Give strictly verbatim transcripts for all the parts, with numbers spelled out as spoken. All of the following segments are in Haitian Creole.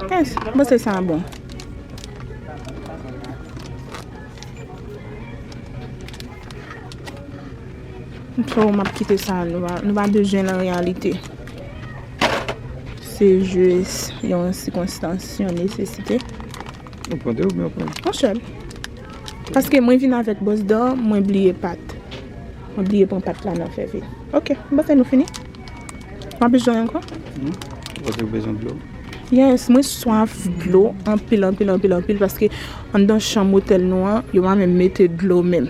Yes, mwen se sa bon. So, m ap kite sa, nou pa, nou pa bezwen l an reyalite. Se jis yon sikonstans, yon nesesite. Ou pran de oubyen ou pran? Yon sèl. Paske mwen vin avèk bòs dan, mwen bliye pat. Mwen bliye pran pat la nan fè vin. Ok, m panse nou fini. W ap bezwen ankò? Hmm? Ou panse ou bezwen dlo? Yes, mwen swaf dlo anpil, anpil, anpil, anpil, paske anndan chanm otèl nou an, yo pa menm mete dlo menm.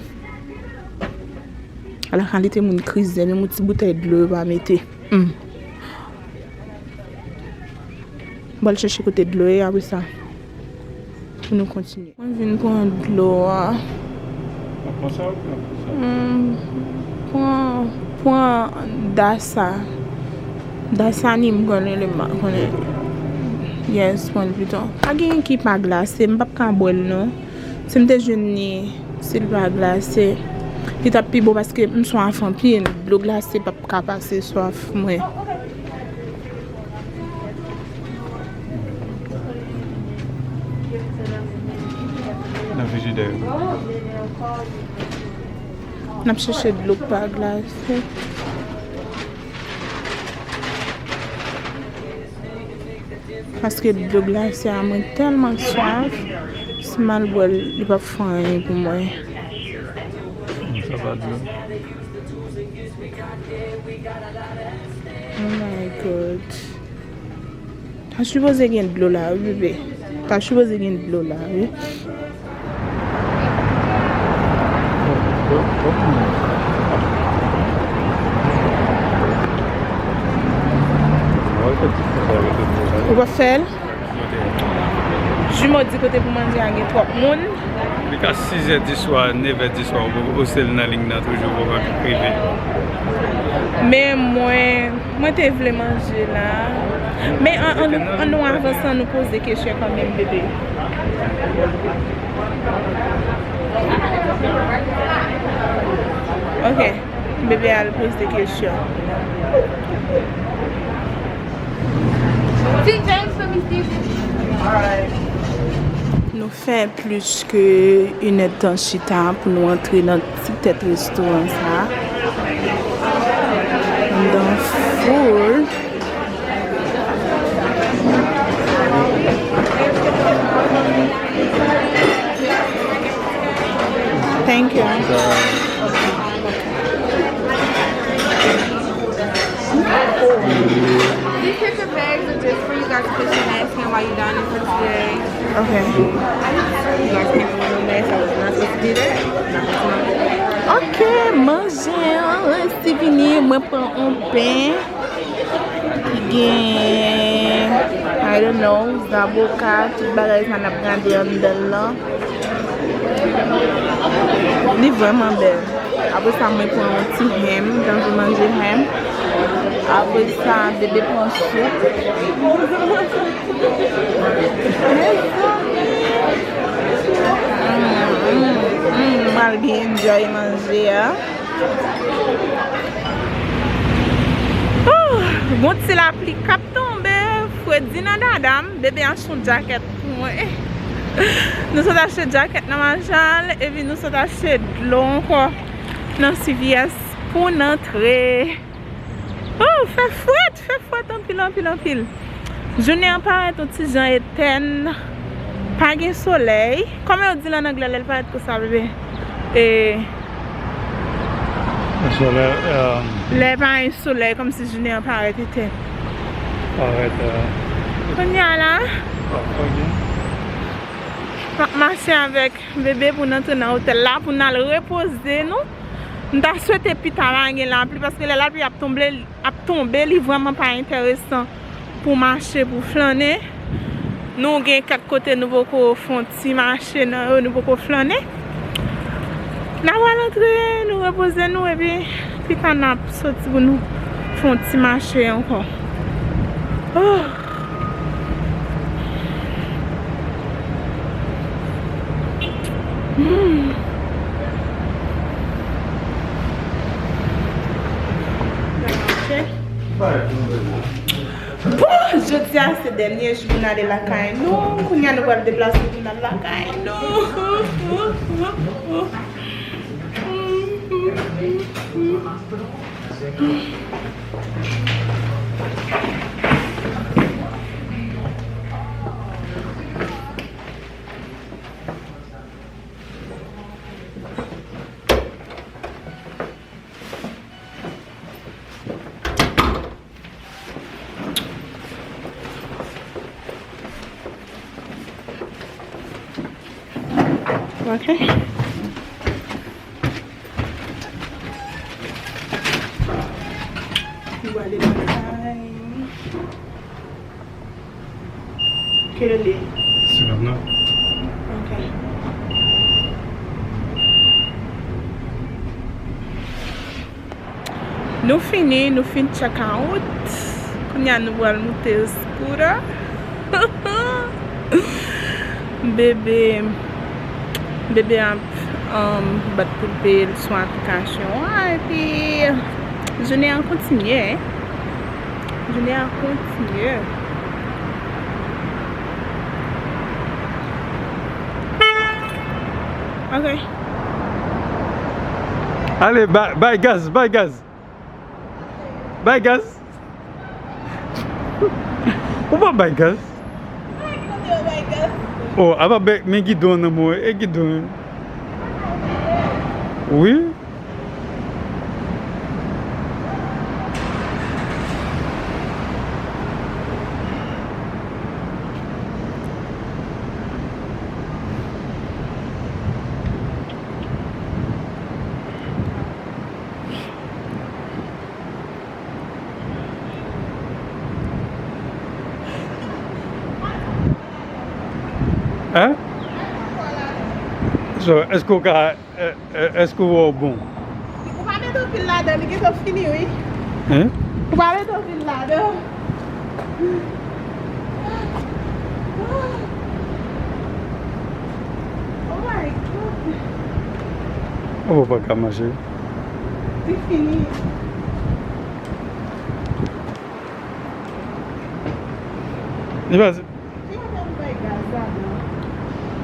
Ala kalite moun krize, menm yon ti boutèy dlo yo pa mete. Hmm. Bon, al chèche kote dlo ye, apre sa, pou nou kontinye. Mwen vin pran dlo a. Pran sa ou pran sa? Hmm, pran, pran dasa. Dasani m konnen li, m pa konnen. Yes, pran l pito. Pa gen ki pa glase, m p ap ka bwè l non. Si m te jwenn li, si l pa glase, li t ap pi bon paske m swaf anpil. Dlo glase p ap ka pase swaf mwen. Nan frijidè yo. N ap chèche dlo k pa glase. Paske dlo glase a, mwen tèlman swaf, si m al bwè l, li p ap fè anyen pou mwen. Sa pa dlo. Oh my God. Ta sipoze gen dlo la, wi, bebe. Ta sipoze gen dlo la, wi. Ou pa fè l? Jimo di kote pou manje a gen twòp moun. Li ka sizè di swa, nevè di swa, ou poste l nan liy nan toujou, ou pa rive. Men mwen, mwen te vle manje la. Men an, an, an nou avanse, an nou poze kesyon kanmenm, bebe. Ok. Bebe al poze kesyon. T J, so Miss D J. Nou fè plis ke inèdtan chita pou nou antre nan ti tèt restoran sa. Anndan full. Thank you. These paper bags are just for you guys to put your mask in while you're dining for today. Okay. You guys can't wear no mask. I was not supposed to do that. Ok, manje an resi vini, mwen pran yon pen ki gen, I don't know, zaboka, tout bagay sa n ap gade anndan l lan. Li vrèman bèl. Apre sa, mwen pran yon ti henm, jan m manje henm. Apre sa, bebe pran soup. Mezanmi! Mm, mm, mm, m al byen enjoy manje a. Oh, gon ti lapli k ap tonbe, fredi nan dada m, bebe a chon djakèt pou mwen. Nou sot achte djakèt nan Majal, epi nou sot achte dlo ankò nan C V S pou n antre. Oh, fè frèt, fè frèt anpil, anpil, anpil. Jounen an parèt yon ti jan etèn. Pa gen solèy. Kòman yo di l ann anglè lè l parèt konsa, bebe? E Solèy, um, lè pa gen solèy, kòmsi jounen an parèt etèn. Parèt, uh, kounye a la, pa fè byen. M ap mache avèk bebe pou n antre nan otèl la, pou n al repoze nou. M ta swete pita pa gen lapli, paske lè lapli ap tonbe, ap tonbe, li vrèman pa enteresan pou mache, pou flannen. Nou gen kèk kote nou poko fè yon ti mache nan yo, nou poko flannen. N a pral antre, nou repoze nou, epi pita n ap soti pou nou fè yon ti mache ankò. Oh. Hmm. Mache. Se dènye jou pou n ale lakay nou. Kounye a nou pral deplase pou n al lakay nou. Ok. Nou ale lakay. Kilè l ye? Segonn nan. Ok. Nou fini, nou fin check out. Kounye a nou pral moute scooter. Bebe, bebe ap, um, bat pou l peye l sou aplikasyon an, epi jounen an kontinye. Jounen an kontinye. Ok. Ale, bay, bay gaz, bay gaz. Bay gaz. Ou pa bay gaz. Oh, apa bay, men gidon nan men w, e gidon. Wi. Hein? So, èske w ka, è, è, èske w wè w bon? Ou pa mete anpil ladan, li gentan fini, wi. Hein? Ou pa mete anpil ladan. Oh my God. Oh, ou pa ka mache. Li fini. Li pa...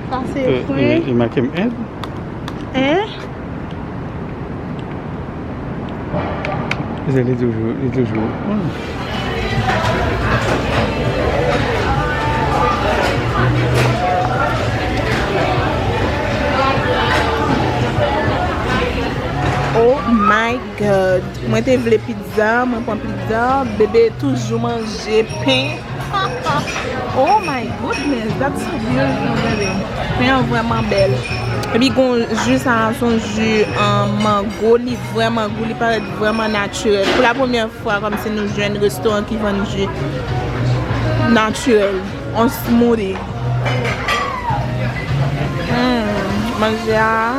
Sa se fren. Li make m èd. Hein? Se li toujou, li toujou. Hmm. Oh my God. Mwen te vle pizza, mwen pran pizza. Bebe toujou manje pen. Oh my goodness, that's so beautiful, bebe. Pen an vrèman bèl. Epi gon ji sa a, se yon ji, um, mango, li vrèman gou, li parèt vrèman natirèl. Pou la premyè fwa, kòmsi nou jwenn restoran ki vann ji natirèl, yon smoothie. Hmm, manje a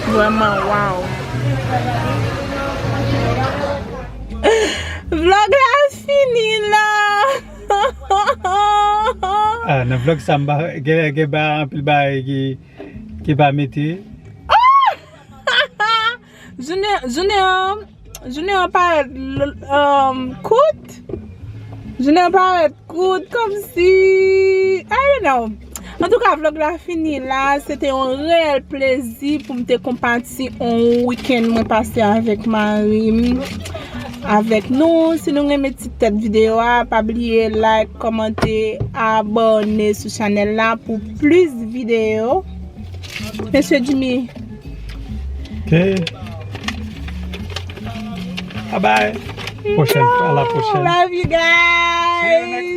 vrèman, wow. Vlog la fini la. Ah, nan vlog sa, m pa, gen, gen ba, anpil bagay ki, ki pa mete. Jounen, jounen an, jounen an parèt l-, um, kout. Jounen an parèt kout, kòmsi, I don't know. Antouka, vlog la fini la. Se te yon reyèl plezi pou m te konpati yon wikenn mwen pase avèk mari m, avèk nou. Si nou renmen ti tèt videyo a, pa bliye like, kòmante, abòne sou chanèl la pou plis videyo. Mesye Jimmy. Ok. Bye bye. Prochaine fois, à la prochaine. Love you guys.